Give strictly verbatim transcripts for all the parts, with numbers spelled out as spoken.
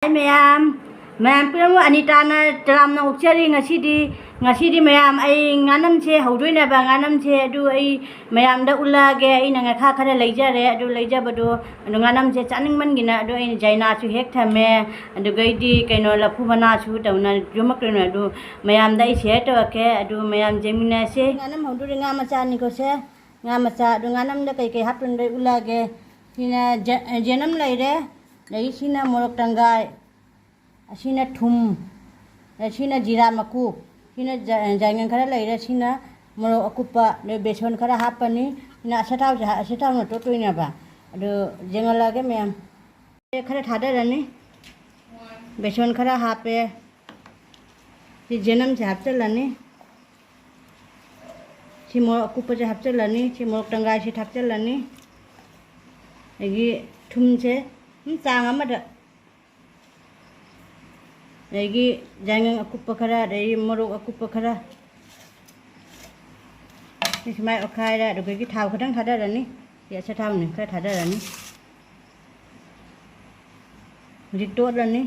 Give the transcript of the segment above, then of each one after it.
ꯍꯥꯏ ꯃꯌꯥꯝ, ꯃꯌꯥꯝ ꯄꯨꯝꯅꯃꯛ ꯑꯅꯤꯇꯥꯅ ꯇꯔꯥꯝꯅ ꯑꯣꯛꯆꯔꯤ꯫ ꯉꯁꯤꯗꯤ, ꯉꯁꯤꯗꯤ ꯃꯌꯥꯝ ꯑꯩ ꯉꯥꯅꯝꯁꯦ ꯍꯧꯗꯣꯏꯅꯦꯕ꯫ ꯉꯥꯅꯝꯁꯦ ꯑꯗꯨ ꯑꯩ ꯃꯌꯥꯝꯗ ꯎꯠꯂꯛꯑꯒꯦ꯫ ꯑꯩꯅ ꯉꯥꯈꯥ ꯈꯔ ꯂꯩꯖꯔꯦ, ꯑꯗꯨ ꯂꯩꯖꯕꯗꯣ, ꯑꯗꯨ ꯉꯥꯅꯝꯁꯦ ꯆꯥꯅꯤꯡꯃꯟꯒꯤꯅ ꯑꯗꯨ ꯑꯩꯅ ꯖꯥꯏꯅꯥꯁꯨ ꯍꯦꯛ ꯊꯝꯃꯦ, ꯑꯗꯨꯒꯩꯗꯤ ꯀꯩꯅꯣ ꯂꯐꯨ ꯃꯅꯥꯁꯨ ꯇꯧꯅ ꯌꯣꯝꯃꯛꯇꯣꯏꯅꯦ꯫ ꯑꯗꯨ ꯃꯌꯥꯝꯗ ꯑꯩ ꯁꯤꯌꯔ ꯇꯧꯔꯛꯀꯦ, ꯑꯗꯨ ꯃꯌꯥꯝ ꯌꯦꯡꯃꯤꯟꯅꯁꯦ꯫ ꯉꯥꯅꯝ ꯍꯧꯗꯣꯔꯤ, ꯉꯥ ꯃꯆꯥꯅꯤꯀꯣ ꯁꯦ꯫ ꯉꯥ ꯃꯆꯥ꯫ ꯑꯗꯨ ꯉꯥꯅꯝꯗ ꯀꯩꯀꯩ ꯍꯥꯞꯇꯣꯏꯅꯣ ꯑꯩ ꯎꯠꯂꯛꯑꯒꯦ꯫ ꯁꯤꯅ ꯖ-, ꯖꯦꯅꯝ ꯂꯩꯔꯦ, ꯑꯗꯒꯤ ꯁꯤꯅ ꯃꯣꯔꯣꯛ ꯇꯪꯒꯥꯏ, ꯑꯁꯤꯅ ꯊꯨꯝ, ꯑꯁꯤꯅ ꯖꯤꯔꯥ ꯃꯀꯨ, ꯁꯤꯅ ꯖ-, ꯌꯥꯏꯉꯪ ꯈꯔ ꯂꯩꯔꯦ, ꯁꯤꯅ ꯃꯣꯔꯣꯛ ꯑꯀꯨꯞꯄ, ꯑꯗꯩ ꯕꯦꯁꯣꯟ ꯈꯔ ꯍꯥꯞꯄꯅꯤ꯫ ꯁꯤꯅ ꯑꯆꯥꯊꯥꯎꯁꯦ ꯍꯥ-, ꯑꯆꯥꯊꯥꯎꯅ ꯇꯣꯠꯇꯣꯏꯅꯦꯕ꯫ ꯑꯗꯨ ꯌꯦꯡꯍꯜꯂꯛꯑꯒꯦ ꯃꯌꯥꯝ꯫ ꯈꯔ ꯊꯥꯗꯔꯅꯤ, ꯕꯦꯁꯣꯟ ꯈꯔ ꯍꯥꯞꯄꯦ꯫ ꯁꯤ ꯖꯦꯅꯝꯁꯦ ꯍꯥꯞꯆꯤꯜꯂꯅꯤ꯫ ꯁꯤ ꯃꯣꯔꯣꯛ ꯑꯀꯨꯞꯄꯁꯦ ꯍꯥꯞꯆꯤꯜꯂꯅꯤ꯫ ꯁꯤ ꯃꯣꯔꯣꯛ ꯇꯪꯒꯥꯏꯁꯦ ꯊꯥꯛꯆꯤꯜꯂꯅꯤ꯫ ꯑꯗꯒꯤ ꯊꯨꯝꯁꯦ ꯑꯗꯨꯝ ꯆꯥꯡ ꯑꯃꯗ, ꯑꯗꯒꯤ ꯌꯥꯏꯉꯪ ꯑꯀꯨꯞꯄ ꯈꯔ, ꯑꯗꯒꯤ ꯃꯣꯔꯣꯛ ꯑꯀꯨꯞꯄ ꯈꯔ, ꯁꯤ ꯁꯨꯃꯥꯏꯅ ꯑꯣꯠꯈꯥꯏꯔꯦ꯫ ꯑꯗꯨꯗꯒꯤ ꯊꯥꯎ ꯈꯤꯇꯪ ꯊꯥꯗꯔꯅꯤ꯫ ꯁꯤ ꯑꯆꯥꯊꯥꯎꯅꯤ, ꯈꯔ ꯊꯥꯗꯔꯅꯤ꯫ ꯍꯧꯖꯤꯛ ꯇꯣꯠꯂꯅꯤ꯫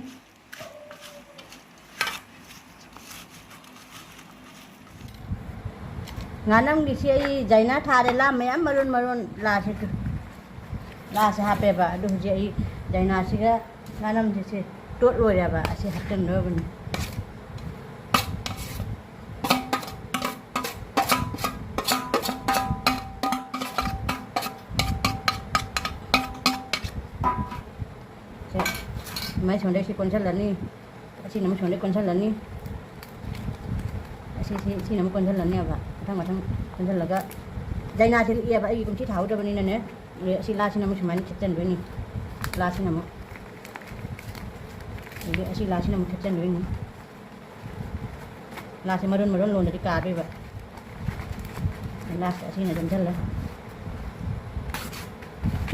ꯉꯥꯅꯝꯒꯤꯁꯤ ꯑꯩ ꯖꯥꯏꯅꯥ ꯊꯥꯔꯦ, ꯂꯥ ꯃꯌꯥꯝ ꯃꯔꯣꯟ ꯃꯔꯣꯟ ꯂꯥꯁꯦ ꯇꯨ-, ꯂꯥꯁꯦ ꯍꯥꯞꯄꯦꯕ꯫ ꯑꯗꯨ ꯍꯧꯖꯤꯛ ꯑꯩ ꯖꯥꯏꯅꯥꯁꯤꯒ ꯉꯥꯅꯝꯁꯤꯁꯦ ꯇꯣꯠ ꯂꯣꯏꯔꯦꯕ꯫ ꯑꯁꯤ ꯍꯥꯞꯆꯤꯟꯗꯣꯔꯕꯅꯤ꯫ ꯁꯦ, ꯁꯨꯃꯥꯏꯅ ꯁꯣꯝꯗꯩ ꯁꯤ ꯀꯣꯟꯁꯤꯜꯂꯅꯤ, ꯑꯁꯤꯅ ꯑꯃꯨꯛ ꯁꯣꯝꯗꯩ ꯀꯣꯟꯁꯤꯜꯂꯅꯤ, ꯑꯁꯤ, ꯁꯤ, ꯁꯤꯅ ꯑꯃꯨꯛ ꯀꯣꯟꯁꯤꯜꯂꯅꯦꯕ, ꯃꯊꯪ ꯃꯊꯪ ꯀꯣꯟꯁꯤꯜꯂꯒ ꯖꯥꯏꯅꯥꯁꯦ ꯂꯤꯛꯑꯦꯕ, ꯑꯩꯒꯤ ꯀꯨꯝꯁꯤ ꯊꯥꯍꯧꯗꯕꯅꯤꯅꯅꯦ꯫ ꯑꯗꯩ ꯑꯁꯤ ꯂꯥꯁꯤꯅ ꯑꯃꯨꯛ ꯁꯨꯃꯥꯏꯅ ꯊꯦꯠꯆꯟꯗꯣꯏꯅꯤ, ꯂꯥꯁꯤꯅ ꯑꯃꯨꯛ, ꯑꯗꯒꯤ ꯑꯁꯤ ꯂꯥꯁꯤꯅ ꯑꯃꯨꯛ ꯊꯦꯠꯆꯟꯗꯣꯏꯅꯤ꯫ ꯂꯥꯁꯦ ꯃꯔꯣꯟ ꯃꯔꯣꯟ ꯂꯣꯟꯗꯗꯤ ꯀꯥꯗꯣꯏꯕ꯫ ꯂꯥꯁꯇ ꯑꯁꯤꯅ ꯌꯣꯝꯁꯤꯜꯂꯦ꯫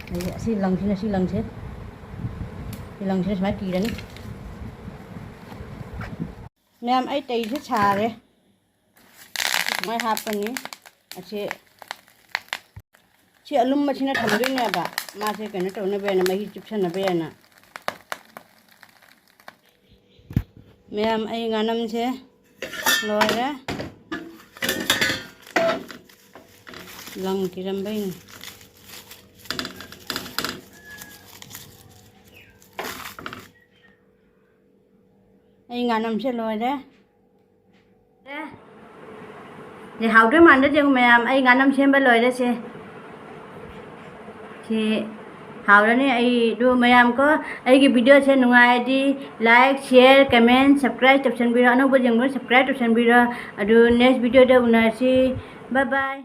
ꯑꯗꯒꯤ ꯑꯁꯤ ꯂꯪꯁꯤꯅ, ꯁꯤ ꯂꯪꯁꯦ, ꯁꯤ ꯂꯪꯁꯤꯅ ꯁꯨꯃꯥꯏꯅ ꯀꯤꯔꯅꯤ꯫ ꯃꯌꯥꯝ, ꯑꯩ ꯇꯩꯁꯦ ꯁꯥꯔꯦ꯫ ꯁꯤ ꯁꯨꯃꯥꯏꯅ ꯍꯥꯞꯄꯅꯤ꯫ ꯑꯁꯤ, ꯁꯤ ꯑꯂꯨꯝꯕꯁꯤꯅ ꯊꯝꯗꯣꯏꯅꯦꯕ, ꯃꯥꯁꯦ ꯀꯩꯅꯣ ꯇꯧꯅꯕ ꯍꯥꯏꯅ, ꯃꯍꯤ ꯆꯨꯞꯁꯟꯅꯕ ꯍꯥꯏꯅ꯫ ꯃꯌꯥꯝ, ꯑꯩ ꯉꯥꯅꯝꯁꯦ ꯂꯣꯏꯔꯦ꯫ ꯂꯪ ꯀꯤꯔꯝꯕꯩꯅꯤ꯫ ꯑꯩ ꯉꯥꯅꯝꯁꯦ ꯂꯣꯏꯔꯦ꯫ ꯑꯦ, ꯍꯥꯎꯗꯣꯏ ꯃꯥꯟꯗ꯭ꯔꯗꯤ ꯌꯦꯡꯉꯨ ꯃꯌꯥꯝ, ꯑꯩ ꯉꯥꯅꯝ ꯁꯦꯝꯕ ꯂꯣꯏꯔꯦ ꯁꯦ꯫ ꯁꯤ ꯍꯥꯎꯔꯅꯤ꯫ ꯑꯩ ꯑꯗꯨ ꯃꯌꯥꯝ ꯀꯣ, ꯑꯩꯒꯤ videoꯁꯦ ꯅꯨꯡꯉꯥꯏꯔꯗꯤ like, share, comment, subscribe ꯇꯧꯁꯟꯕꯤꯔꯣ꯫ ꯑꯅꯧꯕ ꯌꯦꯡꯕ subscribe ꯇꯧꯁꯟꯕꯤꯔꯣ꯫ ꯑꯗꯨ next videoꯗ ꯎꯅꯔꯁꯤ꯫ Bye bye꯫